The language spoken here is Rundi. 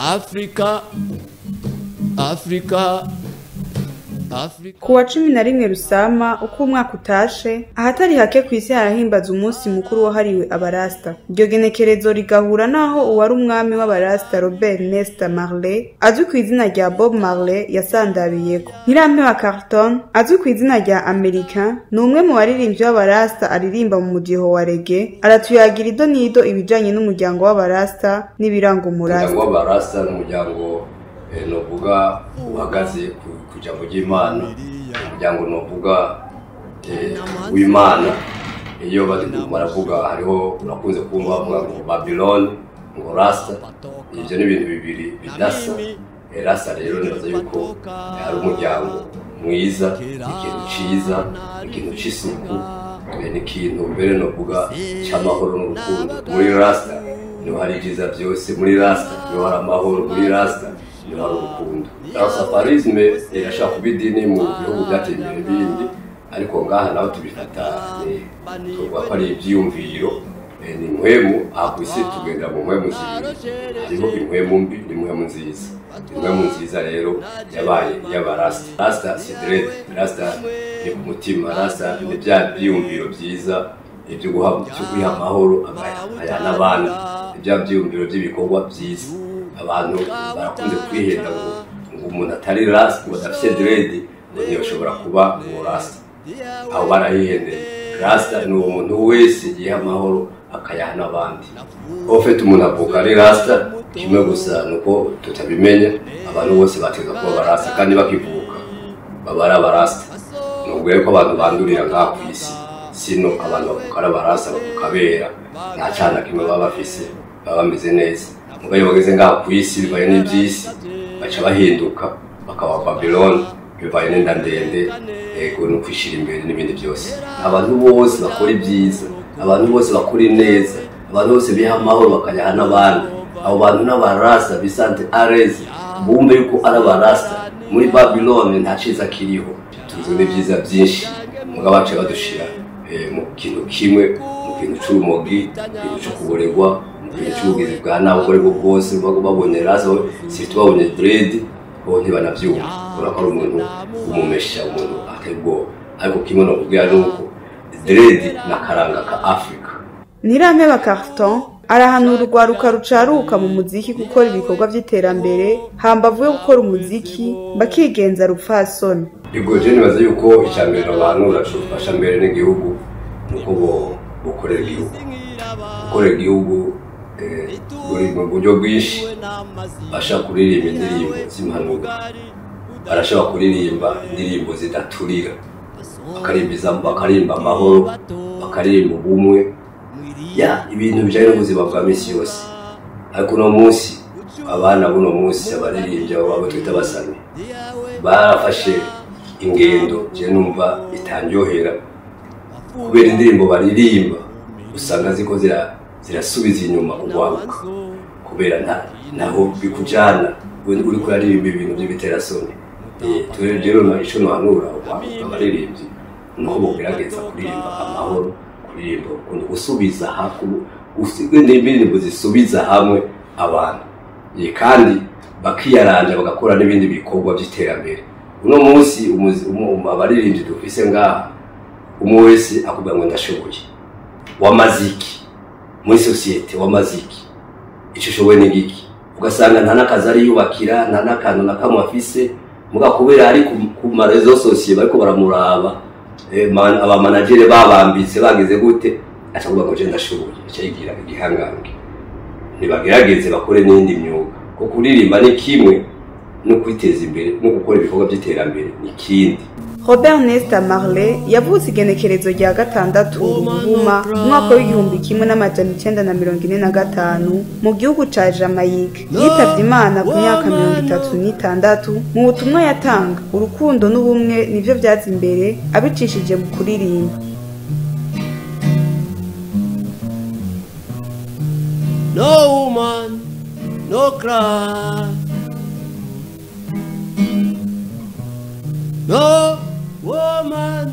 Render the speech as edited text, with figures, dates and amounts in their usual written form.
Afrika, Afrika, Afrika. Kuwa 11 Rusama uko umwaka utashe, ahatari hake kw'isi harahimbaza umunsi mukuru wahariwe abarasta. Iryo genekerezo rigahura naho uwari umwami w'abarasta Robert Nesta Marley, azwi kw'izina rya Bob Marley, yasandabiyeko. Ntirampeba Carton, azwi kw'izina rya Americain, ni umwe mu baririmbyi b'abarasta aririmba mu mudiho wa reggae, aratuyagira ido n'ido ibijanye n'umuryango w'abarasta n'ibiranga umurasta. Umuryango w'abarasta ni umuryango novuga uhagaze ku jambo ry'Imana, umuryango novuga w'Imana. Iyo baravuga hariho urakunze kumva bavuga ngo Babylon, ngo Rasta, ivyo ni ibintu bibiri bidasa. Rasta rero nibaza yuko ari umuryango mwiza, ikintu ciza, ikintu c'isuku, ni ikintu mbere novuga c'amahoro n'urukundo. Muri Rasta niho hari ivyiza vyose, muri Rasta niho hari amahoro, muri Rasta niho hari urukundo. Rastafarisme irashaka kuba idini mu bihugu vyateye imbere bindi, ariko ngaha naho tubifata tuvuga ko ari ivyiyumviro, ni impwemu. Aha kw'isi tugenda mu mpwemu zibiri, hariho impwemu mbi n'impwemu nziza. Impwemu nziza rero yabaye iy'abarasta. Rasta si dread, Rasta ni ku mutima, Rasta ni vya vyiyumviro vyiza ivyo kwiha amahoro aya n'abandi, ni vya vyiyumviro vy'ibikorwa vyiza. Abantu barakunze kwihenda ngo umuntu atari Rasta, ngo adafise dread, ngo ntiyoshobora kuba uwo Rasta. Aho barahihendeye. Rasta ni umuntu wese yiha amahoro akayaha n'abandi. Ofete umuntu avuka ari Rasta, kimwe gusa nuko tutabimenya, abantu bose bateza kuba abarasta kandi bakivuka baba ari abarasta. Nubwo rero ko abantu bandurira ngaha kw'isi, sino abantu bavuka ari abarasta, bavuka bera, nta cana kimwe baba bafise, baba bameze neza. Mugabo iyo bageze ngaha kw'isi bivanye n'ivy'isi, baca bahinduka bakaba Babylon, bivanye n'inda ndende, ego no kwishira imbere n'ibindi byose. Abantu bose bakora ibyiza, abantu bose bakora ineza, abantu bose biha amahoro bakayaha n'abandi, abo bantu n'abarasta bisante areze, bumve yuko ari abarasta. Muri Babylon nta ciza kiriho, tuzi n'ivyiza vyinshi, mugabo baca badushira mu kintu kimwe, mu kintu c'urumogi, mu kintu co kuboregwa, mu kintu c'ubugizi bwa nabi ubwo aribwo bwose. Babonye Rasta, si tubabonye dread, bo ntibanavyumva, ubona ko ari umuntu w'umumesha, umuntu ateye ubwoba. Ariko kimwe nokubwira nuko dread n'akaranga ka Afrika. Ntirampeba Carton arahanura urwaruka rucaruka mu muziki gukora ibikorwa vy'iterambere hambavu yo gukora umuziki, bakigenza rupfasoni. Ego je nibaza yuko icambere bahanura cofasha mbere n'igihugu nuko bokorera igihugu. Gukorera igihugu buri mu buryo bwinshi, bashaka kuririmba indirimbo z'impanuro, barashobora kuririmba indirimbo zidaturira, bakaririmba amahoro, bakaririmba ubumwe, ya ibintu bijanye n'ubuzima bwa misi yose. Ariko uno munsi abana buno munsi abaririmbyi abo twita abasani barafashe ingendo je numva itanryohera, kubera indirimbo baririmba usanga ziko zirasubiza inyuma urwaruka, kubera ntaho bikujana uriko uraririmba ibintu vy'ibiterasoni. Rero ico nohanura urwaruka abaririmbyi nuko bogerageza kuririmba amahoro, kuririmba urukundo, gusubiza indirimbo zisubiza hamwe abantu, kandi bakiyaranja bagakora n'ibindi bikorwa vy'iterambere. Uno munsi abaririmbyi dufise ngaha, umwe wese akubwira ngo ndashoboye, wamaziki muri sosiyete, wamaziki ico ushoboye ni giki, ugasanga nta n'akazi ariyubakira, nta n'akantu na kamwe afise, muga kubera ari ku ma réseaux sociaux bariko baramuraba, abamanagere babambitse bagize gute, aca kuvuga ngo je ndashoboye, aca yigira igihangange. Nibagerageze bakore n'indi myuga, kuko kuririmba ni kimwe no kwiteza imbere no gukora ibikorwa by'iterambere ni kindi. Robert Nesta Marley yavutse igenekerezo rya 6 Ruhuma umwaka w'1945 mu gihugu ca Jamaica. Yitavye Imana ku myaka 36. Mu butumwa yatanga, urukundo n'ubumwe nivyo vyaza imbere abicishije mu kuririmba. No woman, no cry. No woman,